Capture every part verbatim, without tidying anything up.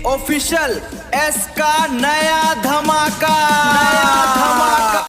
Official S का नया धमाका, नया धमाका।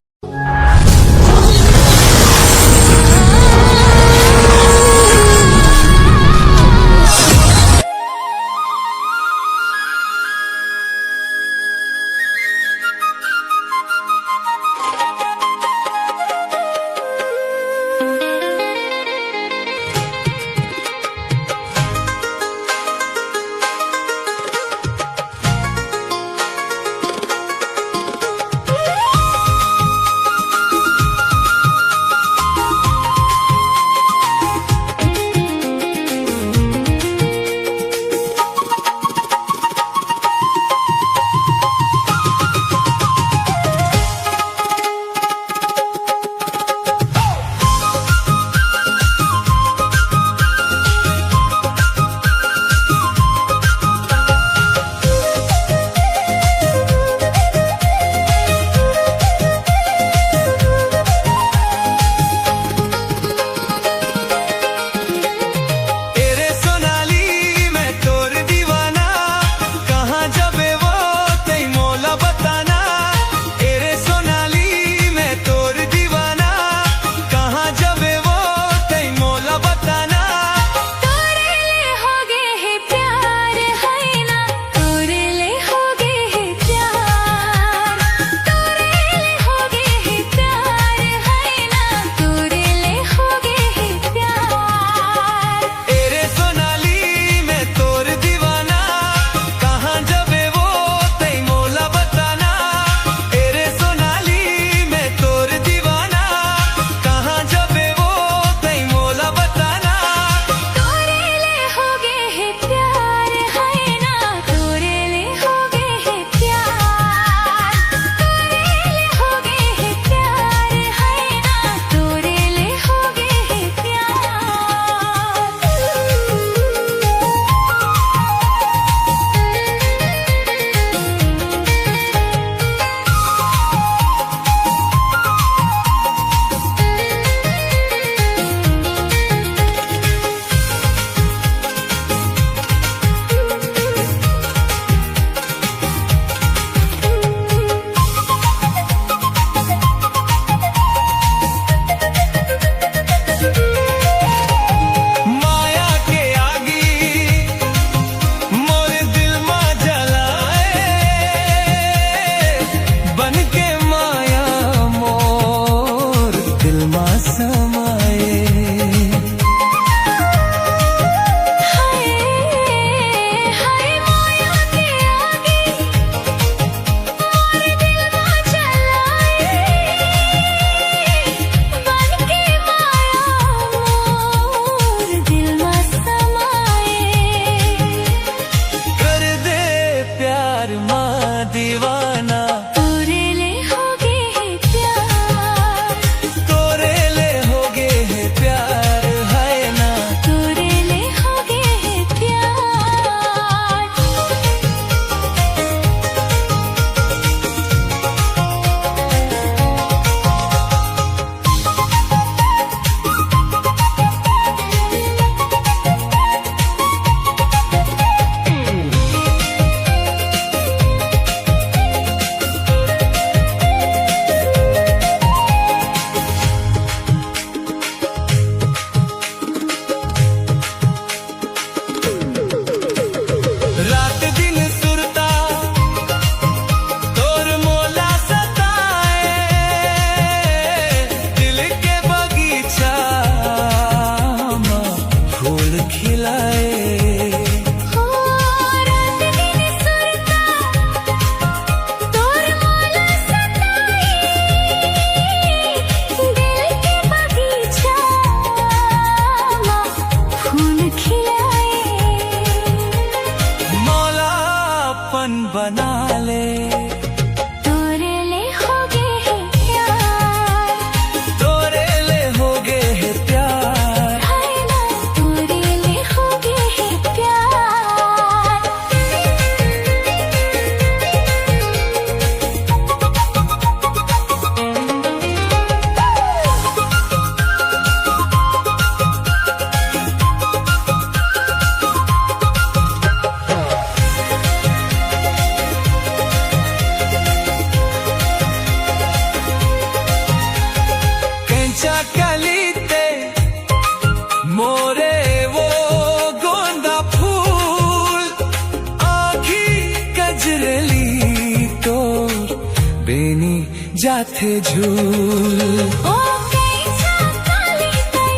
थे झूल। ओ कैसा काली तई,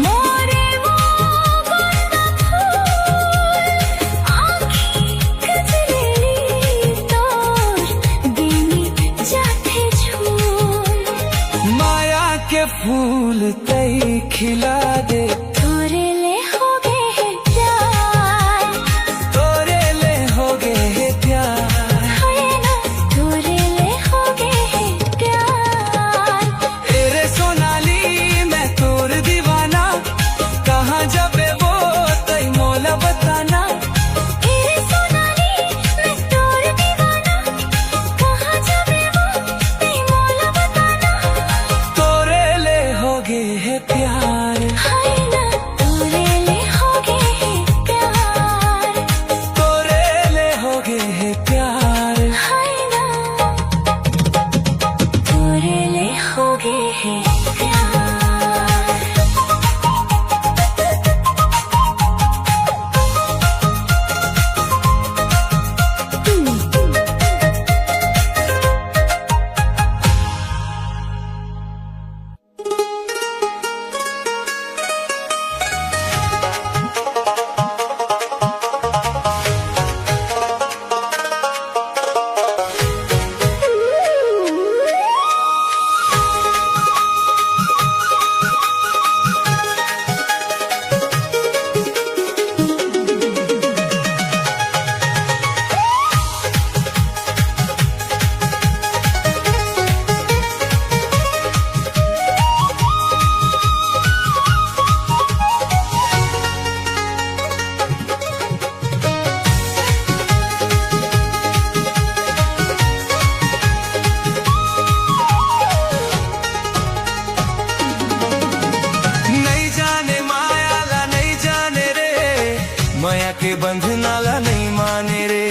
मोरे वो गोंदा फूल, आँखी कजरेली तोर, देनी जाथे झूल। माया के फूल तई खिला दे। तोरे ले होगे हे प्यार। तोरे ले होगे हे प्यार। हाय ना, तोरे ले होगे हे प्यार। ए रे सोनाली, मैं तोर दीवाना, कहाँ जाबे वो तई मोला बताना। ए रे सोनाली, मैं तोर दीवाना, कहाँ जाबे वो तई मोला बताना। तोरे ले होगे हे प्यार। हाय ना, तोरे ले होगे हे प्यार। तोरे ले होगे हे प्यार। हाय ना, तोरे ले होगे हे प्यार। नइ जाने माया ला, नइ जाने रे, माया के बंधना ला नइ माने रे।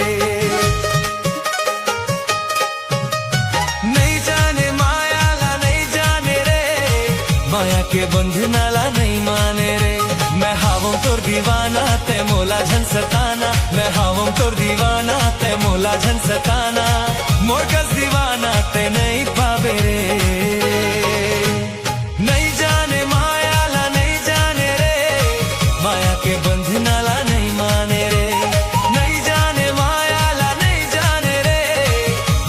नइ जाने माया ला, नइ जाने रे, माया के बंधना ला नइ माने रे। मैं हावं तोर दीवाना, तैं मोला झन सताना। मैं हावं तोर दीवाना, तैं मोला झन सताना। मोर कस दीवाना तैं नइ पाबे रे। नइ जाने माया ला, नइ जाने रे, माया के बंधना ला नइ माने रे। नइ जाने माया ला, नइ जाने रे,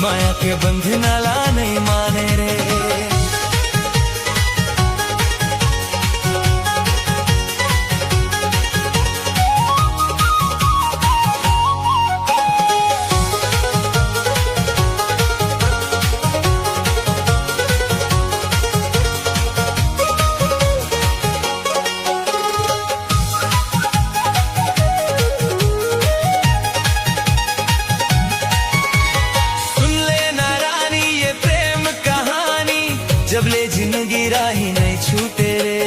माया के बंधना ला नइ माने रे। सुन लेना रानी ये प्रेम कहानी, जब ले जिंदगी राही नइ छूटे रे।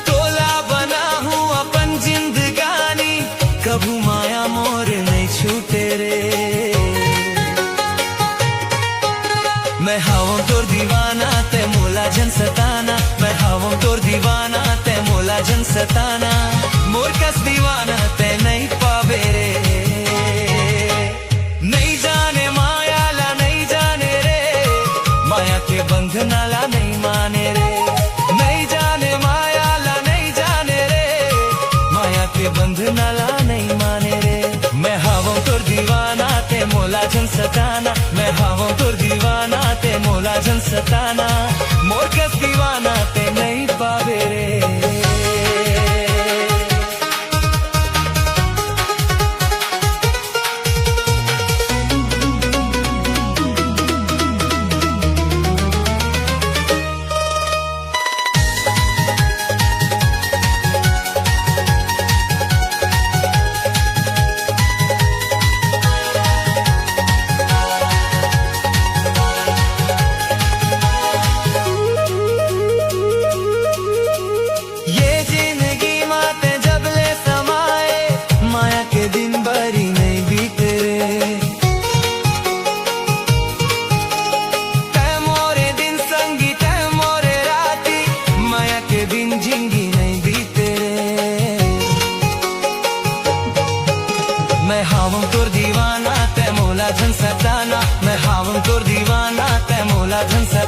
तोला बनाहूं अपन जिंदगानी, कभू माया मोर नइ छूटे रे। मैं हावं तोर दीवाना, तैं मोला झन सताना। मैं हावं तोर दीवाना, तैं मोला झन सताना। मोर कस दीवाना तैं नइ पाबे रे। नइ जाने माया ला, नइ जाने रे, माया के बंधना ला नइ माने रे। नइ जाने माया ला, नइ जाने रे, माया के बंधना ला नइ माने रे। मैं हावं तोर दीवाना, तैं मोला झन सताना। मैं हावं तोर दीवाना, तैं मोला झन सताना। मोर कस दीवाना तैं नइ पाबे रे।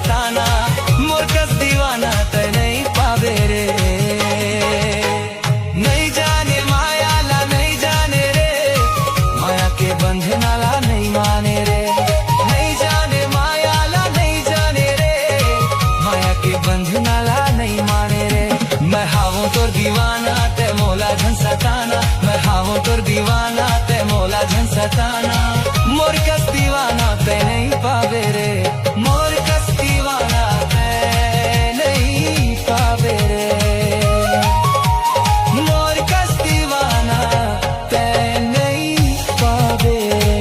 ताना, मोर कस दीवाना तै नइ पाबे रे। नइ जाने माया ला, नइ जाने रे, माया के बंधना ला नइ माने रे। नइ जाने माया ला, नइ जाने रे, माया के बंधना ला नइ माने रे। मैं हावों तोर दीवाना, तै मोला झन सताना। मैं हावों तोर दीवाना, तै मोला झन सताना। मोर कस दीवाना तै नइ पाबे रे, मोर कस दीवाना तै नइ पाबे रे, मोर कस दीवाना तै नइ पाबे रे।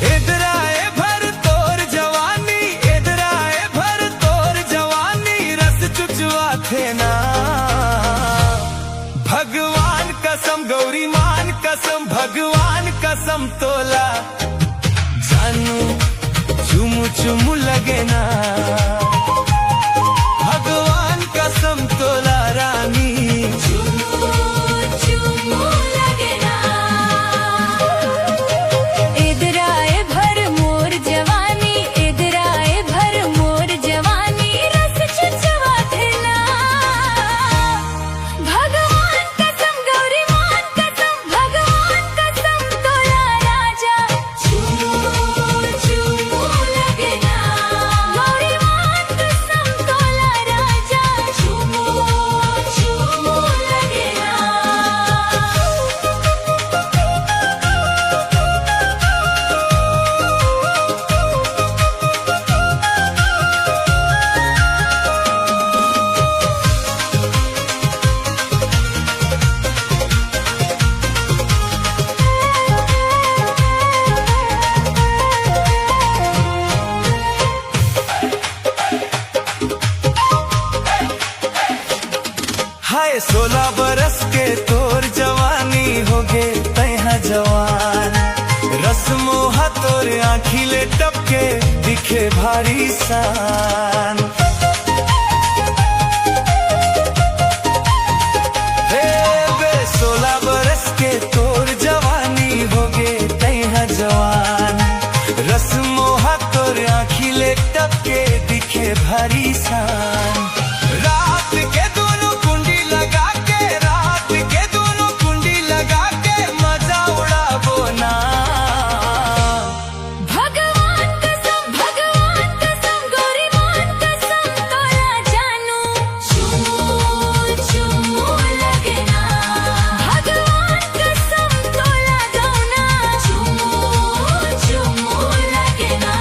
एदरा ए भर तोर जवानी, एदरा ए भर तोर जवानी, रस चुचवाथे ना। भगवान कसम, गौरी मान कसम, भगवान कसम तोला जानू चुमु चुमु लगे ना। भगवान कसम तोला रानी। चुमु चुमु लगे ना। एदरा ए भर मोर जवानी, एदरा ए भर मोर जवानी, रस चुचवाथे ना। भगवान कसम, गौरी मान कसम, भगवान कसम तोला राजा। चुमु चुमु लगे ना। गौरी मान कसम तोला राजा। चुमु चुमु लगे ना। हाय सोला बरस के तोर जवानी होगे तैहा जवान। रस मोहा तोर आँखी ले टपके दिखे भारी सान। हे बे सोला बरस के तोर जवानी होगे तैहा जवान। रस मोहा तोर आँखी ले टपके दिखे भारी सान। रात के दोनों कुंडी लगा के, रात के दोनों कुंडी लगा के मजा उड़ाबो ना। भगवान कसम, भगवान कसम, गौरी मान कसम तोला जानू। चुमू चुमू लगे ना। भगवान कसम तोला गौना। चुमू चुमू लगे ना।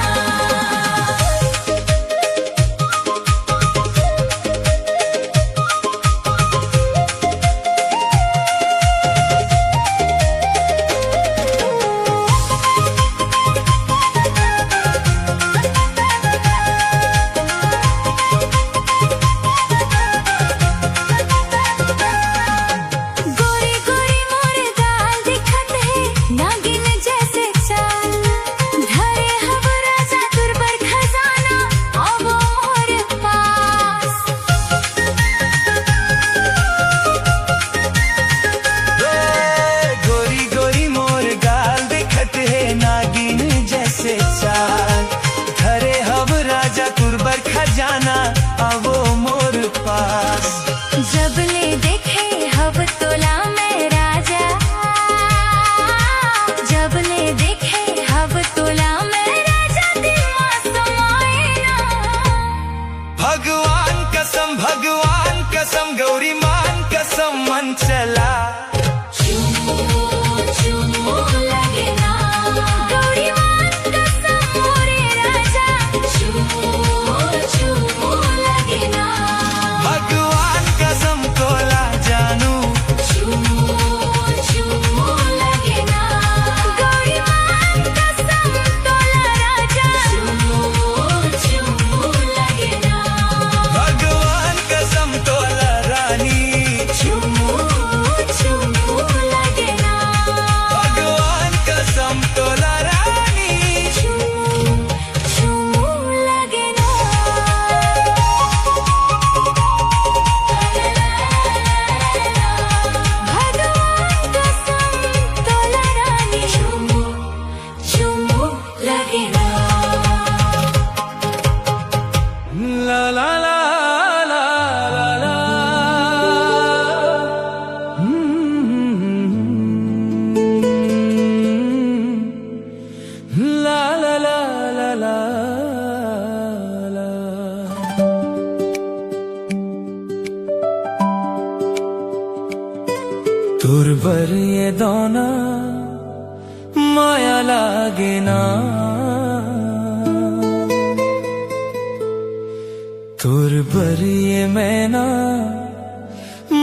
तोर बर ये दौना माया लागे ना, तोर बर ये मैना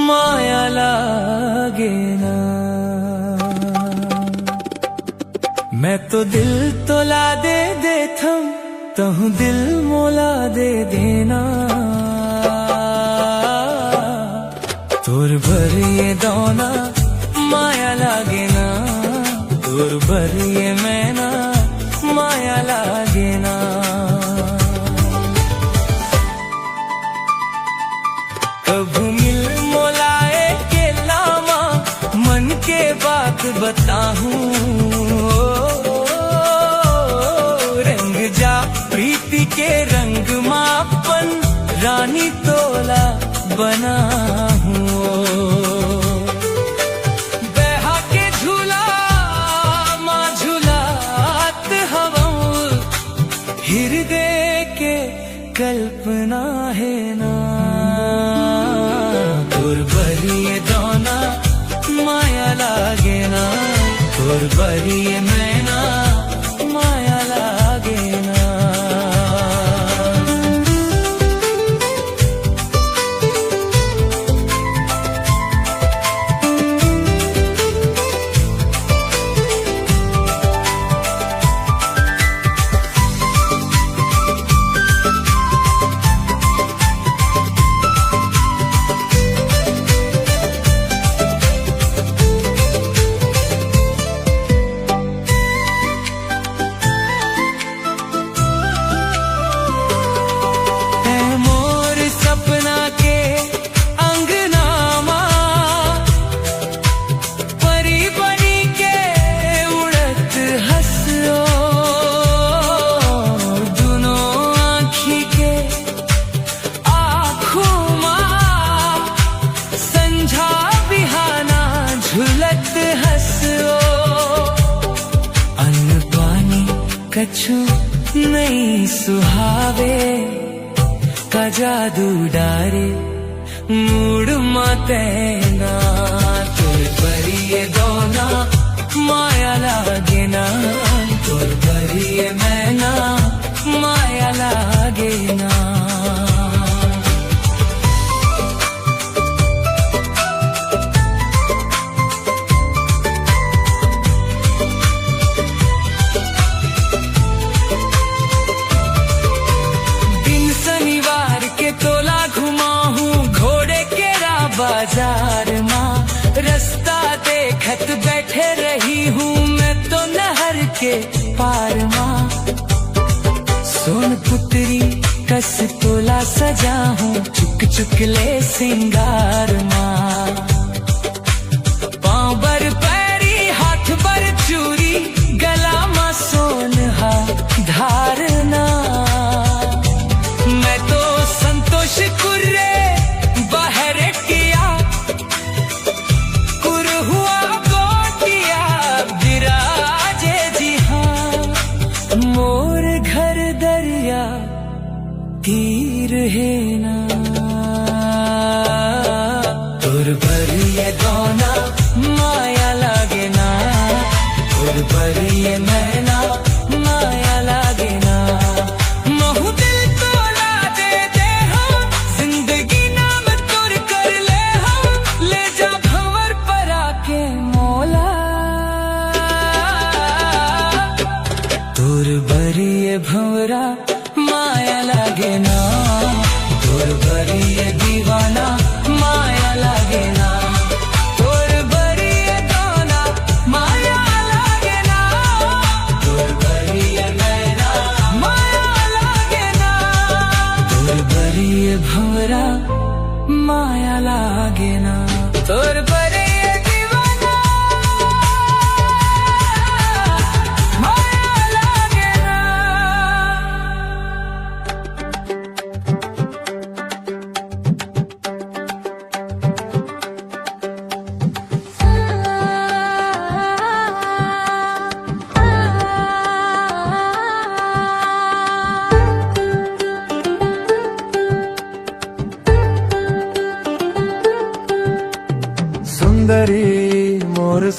माया लागे ना। मैं तो दिल तोला दे देथंव, तहूँ दिल मोला दे देना। तोर बर ये दौना माया लागे ना, तोर बर ये मैना माया लागे ना। कभू मिल मोला ए केला मा, मन के बात बताहूँ। ओ, रंग जा प्रीति के रंग मा, अपन रानी तोला बनाहूँ। बहा के झूला मा झुलात हवंव, हिरदे के कल्पना हे ना। तोर बर ये दौना माया लागे ना, तोर बर ये मैना माया लागे ना। ए मोर सपना के अंगना मा, परी बनी के उड़त हस ओ, दुनों आँखी के आँखों मा, संझा बिहाना झुलत हस ओ। अन्न पानी कछु नइ सुहावे, का जादू डारे मूड़ मा तैं ना। तोर बर ये दौना माया लागे ना, तोर बर ये मैना माया लागे ना। दिन शनिवार के तोला घुमाहूँ घोड़े केरा बाजार मा। रस्ता देखत बैठे रही हूँ मैं तो नहर के पार मा। सोन पुतरी कस तोला सजाहूँ चुक चुक ले सिंगार मा। पाँव बर पैरी, हाथ बर चूरी, गला मा सोन हा धारना। मैं तो संतोष कुर्रे बहरटिया, कुरहुआ गोटिया बिराजे जिहाँ। मोर घर दरिया तीर हे ना। तोर बर ये दौना माया लागे ना, तोर बर ये मैना माया लागे ना। महूँ दिल तोला दे दे हँव, जिंदगी नाम तोर कर ले हँव, ले जा भँवर परा के मोला। तोर बर ये भँवरा माया लागे ना, तोर बर ये दीवाना माया लागे ना, तोर बर ये दौना माया लागे ना, तोर बर ये मैना माया लागे ना, तोर बर ये भँवरा माया लागे ना, तोर बर ये दीवाना माया लागे ना।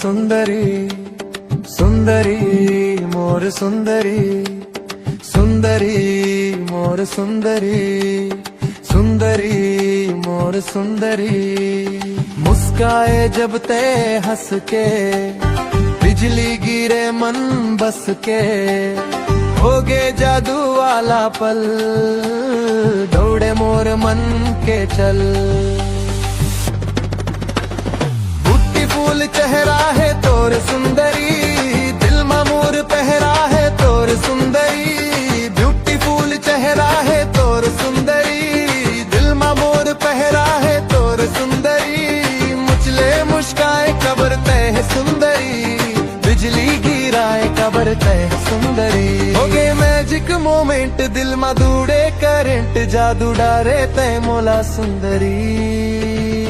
सुंदरी, सुंदरी, मोर सुंदरी, सुंदरी, मोर सुंदरी, सुंदरी, मोर सुंदरी। मुस्काए जब ते हंस के, बिजली गिरे मन बस के, होगे जादू वाला पल, दौड़े मोर मन के चल। ब्यूटीफुल चेहरा हे तोर सुंदरी, दिल मा मोर पहरा हे तोर सुंदरी। ब्यूटीफुल चेहरा हे तोर सुंदरी, दिल मा मोर पहरा हे तोर सुंदरी। मुचले मुस्काए कबर ते हे सुंदरी, बिजली गिराए कबर ते हे सुंदरी। होगे मैजिक मोमेंट, दिल मा दौड़े करंट, जादू डारे ते मोला सुंदरी।